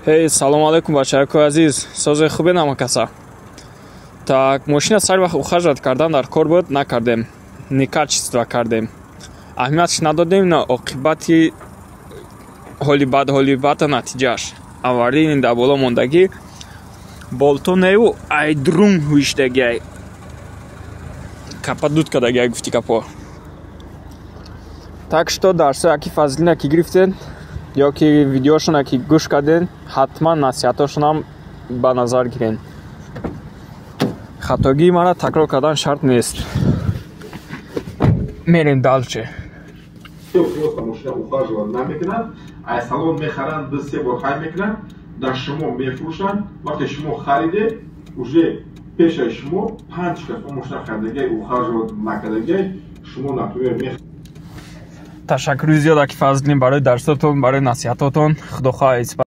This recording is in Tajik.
Ҳей, салому алайкум, бачаҳои азиз, созе хубе намакаса. Так, мошина сари вақт ухаживать кардан дар кор буд, накардем. Некачество кардем. Аҳамиятш надодем, на оқибати ҳоли бад, ҳоли бада натиҷааш. Аварийный дар боло мондагӣ, болто нею айдрум ҳуиштагиай. Капа дуд кардагиай, гуфти капо. Так что дарсои аки Фазлина ки гирифтед ё ки видеошона ки гӯш кардед, ҳатман насиҳатошонам ба назар гирен. Хатогии мара такрор кардан шарт нест. Мерем дальше. Просто мошина ухаживать намекунад, ай салон мехаранд, 2-3 бор хай мекунанд, дар шумо мефурӯшанд. Вақте шумо хариде, уже пешаи шумо панҷ кас он мошина харидагиай, ухаживать накардагиай. Шумо, например, Ташаккури зиёд, аки Фазлин, барои дарсотон, барои насиҳатотон. Худо хоҳад.